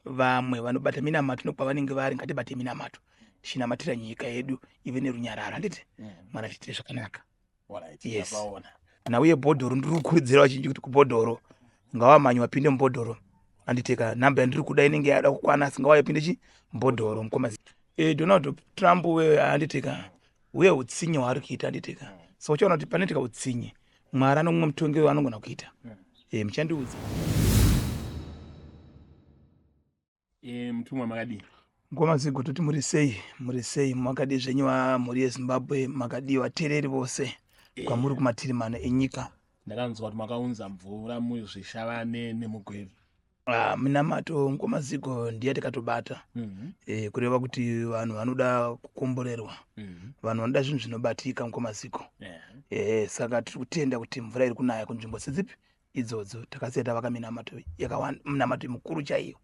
Vamwe vanobata minamato nokwavanenge vari, ngatibate minamato tichinamatira nyika yedu ive nerunyararo, handiti? Mwana tiitire zvakanaka. Yes. Nhau yebhodhoro ndiri kukurudzira vazhinji kuti kubhodhoro ngavamhanye vapinde mubhodhoro, anditeka nhamba yandiri kuda inenge yada kukwana, asi ngavayapinde chi mubhodhoro mukoma. Donald Trump we anditeka uye utsinye hwaari kuita, anditeka. So uchaona kuti panoitika utsinye, Mwari anomumwe mutongero anogona kuita. Muchandiudza. Mutumwa, makadii? Ngoma Zigo, toti muri sei? Muri sei? Makadii zvenyu mhuri yeZimbabwe? Makadii vateereri vose kwamuri kumativi mana enyika? Ndakanzwa kuti makaunza mvura muzvishavane nemugweru. Ah, minamato, ngoma Zigo, ndiye takatobata. Kureva kuti vanhu vanoda kukomborerwa, vanhu vanoda zvinhu zvinobatika, ngoma Zigo. Saka tiri kutenda kuti mvura iri kunaya kunzvimbo sedzipi idzodzo. Takasiya tavaka minamato yakawanda, minamato mukuru chaiyo.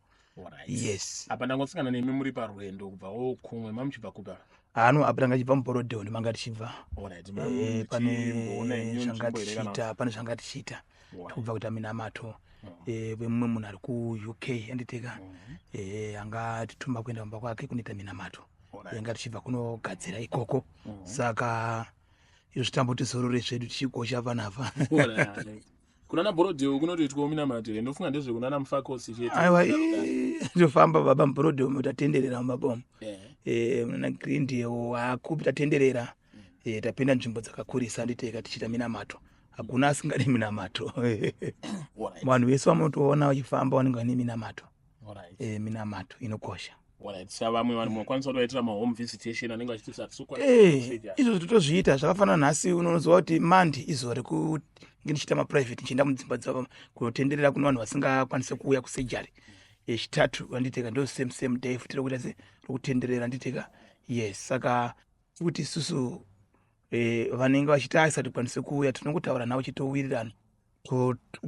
Yes. Apa ndangosangana nemi muri parwendo kubva kumwe, mamuchibva kupa? Ano apa tanga chibva muBorrowdale, ndimanga tichibva. Pane Mamboona imwe zvanga nzvimbo here kana tichiita, pane zvanga tichiita. Tikubva kuita minamato vemumwe munhu ari kuUK, anditeka, anga tituma kuenda kumba kwake kunoita minamato. Yanga tichibva kunogadzira ikoko. Saka izvo zvitamboti zorore zvedu tichigosha panapa. Alright. Kunana Borrowdale kunotoitwawo minamato here? Ndofunga ndezvekunana Mufakosi chete. Aiwa, tofamba baba, muBorrowdale tatenderera mumabomo. Muna Greendale, hakupi, tatenderera. Tapinda nzvimbo dzakakurisa, anditeka, tichiita minamato. Hakuna asingadi minamato. Vanhu vese vamunotoona vachifamba vanenge vane minamato. Minamato inokosha. Alright. Sa vamwe vanhu munokwanisa kutovaitira mahome visitation anenge vachiti hatisokwanisa Izvo totozviita. Zvakafanana nhasi unoziva kuti Monday izuva rekunge ndichiita maprivate, ndichienda mudzimba dzavo kunotenderera kune vanhu vasingakwanisi kuuya kusurgery. Yechitatu vanditeka, ndo same same day futi rokuita se rokutenderera, nditeka. Yes, saka kuti isusu vanenge vachiti asati kwanise kuuya, tinongotaura navo chitowirirana,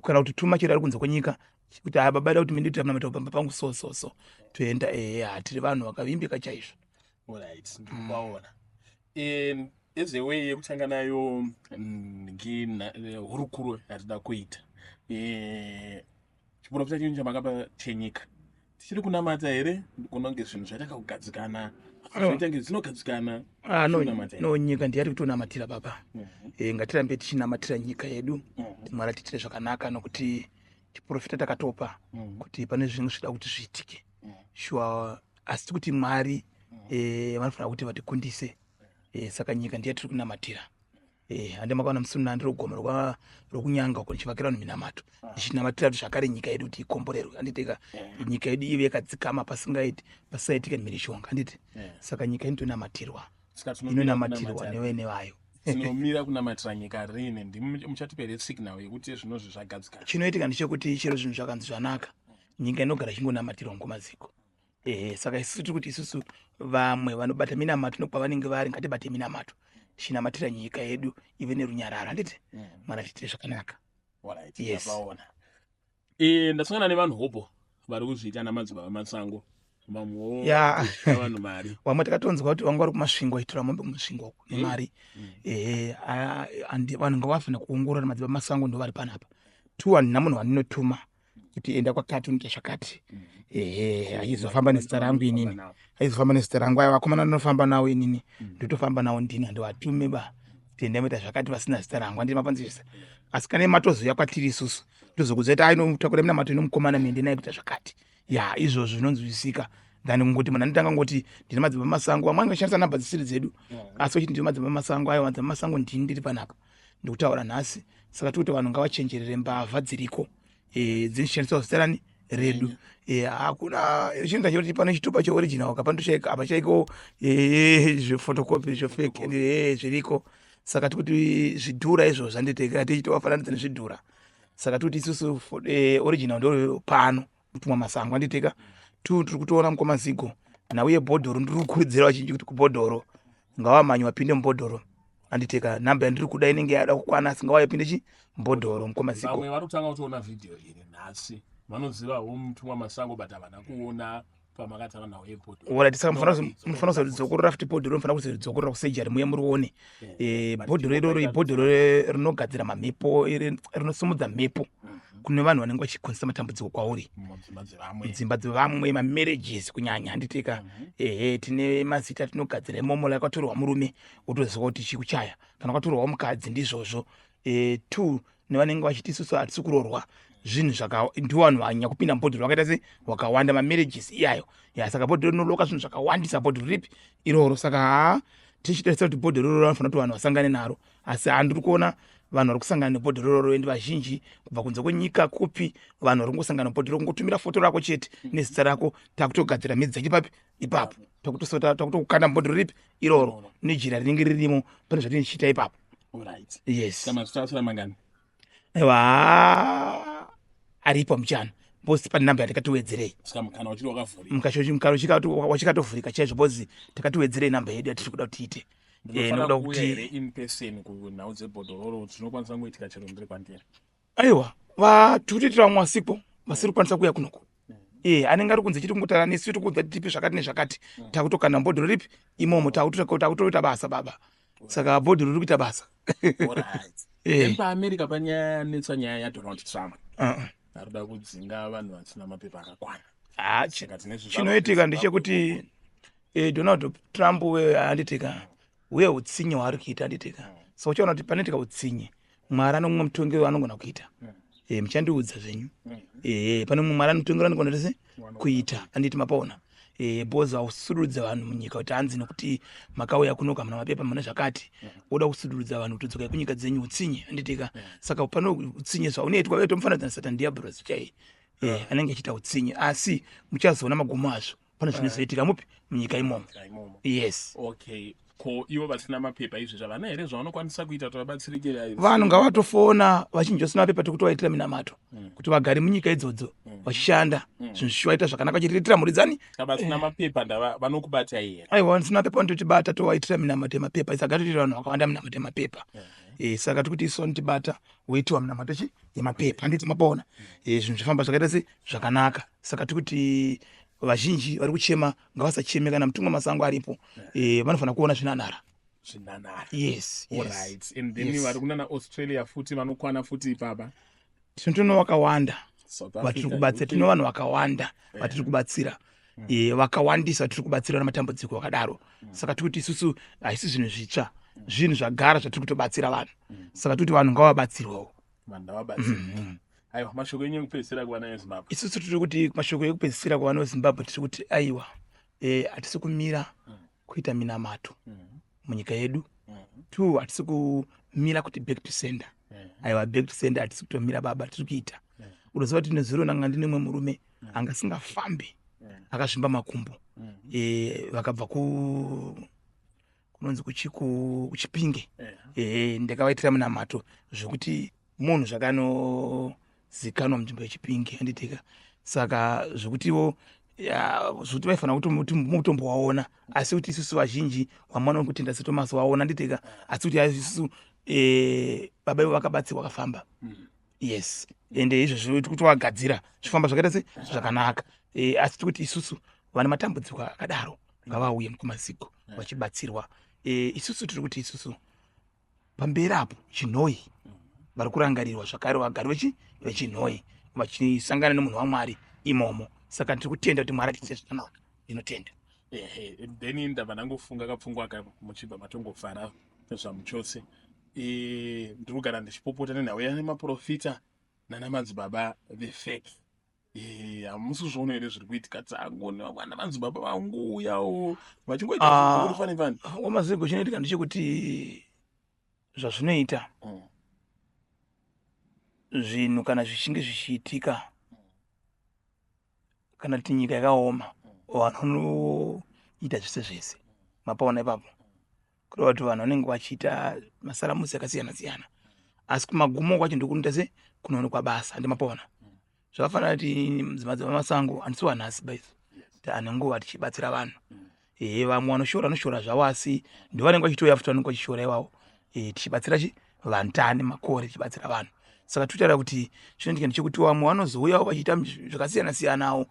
kana kuti tuma chero ari kunze kwenyika kuti aya baba da kuti mindiitira munamato pamba pangu, so so so toenda. Ehe, hatiri vanhu vakavimbika chaizvo. Alright, ndikupaona. As a way yekutanga nayo hurukuro yatida kuita, chiprofita chinhu chamakapa chenyika, tichiri kunamata here? Kunonge zvinhu zvaita kakugadzikana, zvaita nge zvinogadzikana. Ah, no, Tinonamatira. No, nyika ndiyari kutonamatira baba. Ngatirambe tichinamatira nyika yedu. Mwari atiitire zvakanaka, nokuti chiprofita takatopa kuti pane zvinhu zvida kuti zviitike. Sure, asi kuti Mwari vanofanira kuti vatikundise. Saka nyika ndiye tiri kunamatira. Hande makaona musi ndiri kugoma rokunyanga uko ndichivakira vanhu minamato, ndichinamatira kuti zvakare nyika yedu kuti ikomborerwe, handiteka? Nyika yedu ive yakadzikama, pasingaiti pasaitika mhirizhonga, handiti? Saka nyika inotonamatirwa. Saka tinomira Inonamatirwa nevene vayo. Tinomira kunamatira nyika rini? Ndimi muchatipa here signal yekuti zvinozvi zvagadzikana? Chinoitika ndechekuti chero zvinhu zvakanzi zvanaka, nyika inogara ichingonamatirwa, ngomaziko. Ehe, saka isusu tiri kuti isusu vamwe vanobata minamato nokwavanenge vari, ngatibate minamato tichinamatira nyika yedu ive nerunyararo, handiti? Mwana tiitire zvakanaka. Yes. Ndapaona. Ndasangana nevanhu hopo vari kuzviita namadzibaba Masango, vamwewo kutyira vanhu mari. Vamwe takatonzwa kuti vanga vari kuMasvingo, vaitora mombe kuMasvingo uko nemari. Ehe, vanhu ngavafanira kuongorora, madzibaba Masango ndo vari panapa. Two, handina munhu wandinotuma kuti enda kwakati unoita zvakati. Ehe, achizofamba nezita rangu inini, aizofamba nezita rangu. Aiwa, vakomana ndinofamba nawo inini, ndotofamba nawo ndini, handivatume ba kuti endai muita zvakati vasina zita rangu, handiti mapanzwisisa? Asi kana matozoya kwatiri isusu, tozokuudza kuti ainotakura minamato inomukomana, muende naye kuita zvakati. Ya, izvozvo zvinonzwisisika than kungoti munhu anotanga ngoti ndine madzibaba Masango. Vamwe vanenge namba dzisiri dzedu, asi vachiti ndine madzibaba Masango. Aiwa, madzibaba Masango ndini ndiri panapa ndikutaura nhasi. Saka tikuti vanhu ngavachenjerere mbavha dziriko, dzinoshandiswa zita rani redu. Hakuna chinhu chekuti pane chitupa cheoriginal kapandoshaika hapashaiko zvephotocopy, zvefake zviriko. Saka tikuti zvidhura izvozvo zvanditeka tichitovafananidza nezvidhura. Saka tikuti isusu original ndo pano mutumwa Masango, anditeka. Two, tiri kutoona mukoma Zigo, nhau yebhodhoro ndiri kukurudzira vazhinji kuti kubhodhoro ngavamhanye vapinde mubhodhoro, anditeka. Nhamba yandiri kuda inenge yada kukwana, asi ngavayapinde chi mubhodhoro, mukoma Zigo. Vamwe vari kutanga kutoona vhidhiyo iri nhasi vanozivawo mutumwa Masango, but havana kuona pamakataura nawo yebhodhoro. Alright, saka munofanira kuzodzokorora futi bhodhoro, munofanira kuzodzokorora kusurgery muye murione. Bhodhoro iroro ibhodhoro rinogadzira mamhepo, rinosimudza mhepo. Kune vanhu vanenge vachikonzesa matambudziko kwauri mudzimba dzevamwe, mamarriages kunyanya, handitika? Ehe, tine mazita atinogadzira imomo, like kwatorwa murume wotoziva kuti chikuchaya, kana kwatorwawo mukadzi ndizvozvo. Two, nevanenge vachiti isusu hatisi kuroorwa, zvinhu zvaka ndivo vanhu vanyanya kupinda mubhodhoro vakaita se wakawanda, mamarriages iyayo ya. Saka bhodhoro rinoloka zvinhu zvakawandisa, bhodhoro ripi iroro. Saka haa, tichitarisa kuti bhodhoro iroro vanofanira kuti vanhu vasangane naro, asi handiri kuona vanhu vari kusangana nebhodhoro iroro. Endi vazhinji kubva kunze kwenyika kupi, vanhu vari kungosangana nebhodhoro, kungotumira foto rako chete nezita rako, takutogadzira midzi dzacho papi ipapo, takutosota, takutokanda mubhodhoro ripi iroro nejira rinenge ririmo. Pane zvatinenge tichiita ipapo. Yes. Mangani? Aiwa, aripo muchana because pane namba yatakatiwedzerei. Mukana uchiri wakavhurika. Mukana wachikatovhurika chaizvo, because takatiwedzerei namba yedu yatiri kuda kuti tiite. Nokuda kuti in person kunhau dzebhodhororo dzinokwanisa kungoitika chero ndiri kwandiri? Aiwa, vatikutoitira vamwe vasipo, vasiri kukwanisa kuuya kunoko. E, anenge ari kunze chiri kungotara nesu, tiri kuudza tipi zvakati nezvakati, takutokanda mubhodhoro ripi imomo, takutoita basa baba. Saka bhodhoro riri kuita basa. PaAmerica panyaya yanetsa, nyaya yaDonald Trump, arikuda kudzinga vanhu vasina mapepa akakwana. Chinoitika ndechekuti Donald Trump handitika, uye utsinye hwaari kuita, handitika, so uchaona kuti panoitika utsinye, Mwari ano mumwe mutongero anogona kuita. Muchandiudza zvenyu. Pane mumwe Mwari anotongero anogona tese kuita, handiti mapaona? Because hausudurudza vanhu munyika kuti hanzi nekuti makauya kuno kamuna mapepa, mune zvakati, woda kusudurudza vanhu kuti dzokai kunyika dzenyu. Utsinye, handitika? Saka pano utsinye zvaunoitwa vetomufananidza naSatan diabolos chai. Anenge achiita utsinye, asi muchazoona magumo azvo pane zvinozoitika mupi munyika imomo. Yes. Okay, ko ivo vasina mapepa izvezvi havana here zvavanokwanisa kuita kuti vabatsirike? Vanhu ngavatofona vachinji vasina mapepa, tikutovaitira minamato kuti vagare munyika idzodzo vachishanda, zvinhu zvichivaita zvakanaka, vachiriritira mhuri dzani. Vasina mapepa vanokubatai here? Aiwa, vasina mapepa vanototibata, tovaitira minamato yemapepa. Saka toitira vanhu vakawanda minamato yemapepa. Saka tikuti isu vanotibata, woitiwa minamato chi yemapepa, handiti mapaona? Zvinhu zvifamba zvakaita se zvakanaka. Saka tikuti vazhinji vari kuchema ngavasacheme, kana mutumwa masango aripo, vanofanira kuona zvinanara. Zvinanara. Yes. Alright, and then vari kunana Australia futi vanokwana futi ipapa? Tinotono vakawanda vatiri kubatsira, tino vanhu vakawanda vatiri kubatsira, vakawandisa vatiri kubatsira nematambudziko akadaro. Saka tikuti isusu haisi zvinhu zvitsva, zvinhu zvagara zvatiri kutobatsira vanhu. Saka tikuti vanhu ngavabatsirwewo. Vanhu ngavabatsirwe. Aiwa, mashoko enyu ekupedzisira kuvana veZimbabwe? Isusu tiri kuti mashoko ekupedzisira kuvana veZimbabwe, tiri kuti aiwa, hatisi kumira kuita minamato munyika yedu. Two, hatisi kumira kuti back to sender. Aiwa, back to sender hatisi kutomira baba, tiri kuita. Unoziva kuti nezuro ndanga ndine mumwe murume anga asingafambi, akazvimba makumbo. Vakabva ku kunonzi kuChipinge. Ndakavaitira munamato zvekuti munhu zvakanozikanwa munzvimbo yeChipinge, handitika? Saka zvekutiwo zvekuti vaifanira kuti mutombowaona, asi kuti isusu vazhinji vamwana kutenda seTomasi waona, handitika? Asi kuti isusu baba ivo vakabatsirwa, vakafamba. Yes, ende izvozvo kutovagadzira zvifamba zvakaita se zvakanaka. Asi tikuti isusu vane matambudziko akadaro ngavauye mukumaziko vachibatsirwa. Isusu tiri kuti isusu pamberi apo Chinhoi vari kurangarirwa zvakare, vagari veChinhoi vachisangana nemunhu waMwari imomo. Saka tiri kutenda kuti Mwari atiitire zvakanaka. Ndinotenda. Ehe, then ndabva ndangofunga kapfungwa ka muchibva matongofara zvamuchose. Ndiri kugara ndichipopota nenhau yanemaprofita nana madzibaba vefake. Hamusi kuzviona here zviri kuitika tsango nevamwana madzibaba vangouyawo vachingoita zviri fani fani? Wamazigo, chinoitika ndechekuti zvazvinoita zvinhu kana zvichinge zvichiitika, kana kuti nyika yakaoma, vanhu vanoita zvese zvese, mapaona ipapo? Kureva kuti vanhu vanenge vachiita masaramusi akasiyana siyana, asi kumagumo kwacho ndokunoita se kunoonekwa basa, handi mapaona? Zvakafanana kuti madzibaba masango handisi wanhasi baiso, ane nguva tichibatsira vanhu. Ehe, vamwe vanoshora vanoshora zvavo, asi ndovanenge vachitouya futi, vanenge vachishora ivavo. Tichibatsira chi vanhu, taane makore tichibatsira vanhu. Saka tinotaura kuti chinoitika ndechekuti vamwe vanozouyawo vachiita zvakasiyana siyanawo.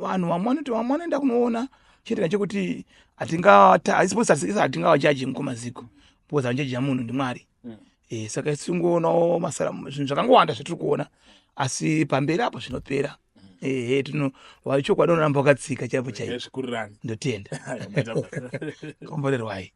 Vanhu vamwe vanoti vamwe vanoenda kunoona. Chinoitika ndechekuti hatingavajaji mukomaziko, because anojaja munhu ndiMwari. E, saka isingoonawo masara zvinhu zvakangowanda zvatiri kuona, asi pamberi apo zvinopera. Ehe, tino wachokwadi unoramba wakatsika chaipo chaipo. Zvikururani. Ndotenda, komborerwai.